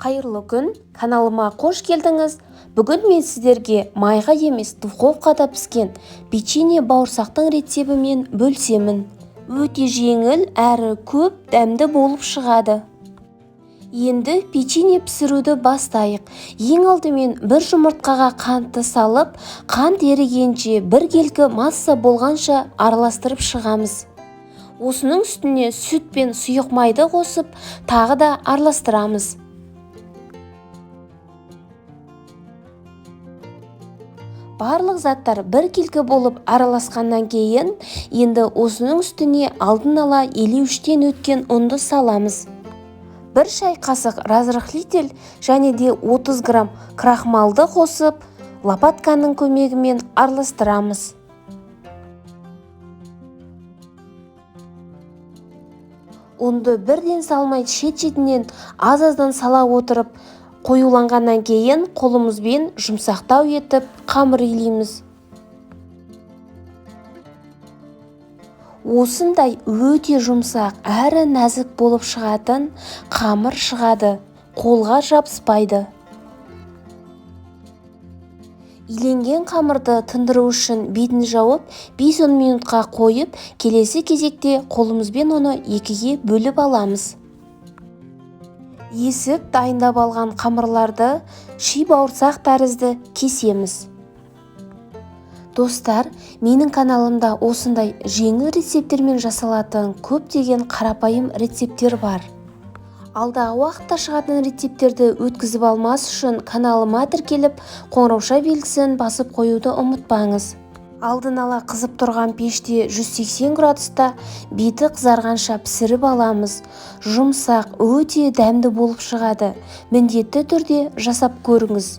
Қайырлы күн, каналыма қош келдіңіз. Бүгін мен сіздерге майға емес духовкада піскен печенье бауырсақтың рецебімен бөлісемін. Өте жеңіл әрі көп дәмді болып шығады. Енді печенье пісіруді бастайық. Ең алдымен бір жұмыртқаға қантты салып, қант ерігенше біркелкі масса болғанша араластырып шығамыз. Осының үстіне сүт пен сұйық майды қосып, тағы да араластырамыз. Барлық заттар біркелкі болып араласқаннан кейін, енді осының үстіне алдын ала елеуіштен өткен ұнды саламыз. Бір шай қасық разрыхлитель және де 30 грамм крахмалды қосып, лопатканың көмегімен араластырамыз. Ұнды бірден салмай шет-шетінен аз-аздан сала отырып, қоюланғаннан кейін қолымызбен жұмсақтау етіп қамыр илейміз. Осындай өте жұмсақ әрі нәзік болып шығатын қамыр шығады, қолға жабыспайды. Иленген қамырды тындыру үшін бетін жауып 5-10 минутқа қойып, келесі кезекте қолымызбен оны екіге бөліп аламыз. Есіп дайындап алған қамырларды ши бауырсақ тәрізді кесеміз. Достар, менің каналымда осындай жеңіл рецепттермен жасалатын көптеген қарапайым рецепттер бар. Алдағы уақытта шығатын рецепттерді өткізіп алмас үшін каналыма тіркеліп, қоңырауша белгісін басып қоюды ұмытпаңыз. Алдын ала қызып тұрған пеште 180 градуста беті қызарғанша пісіріп аламыз. Жұмсақ, өте дәмді болып шығады. Міндетті түрде жасап көріңіз.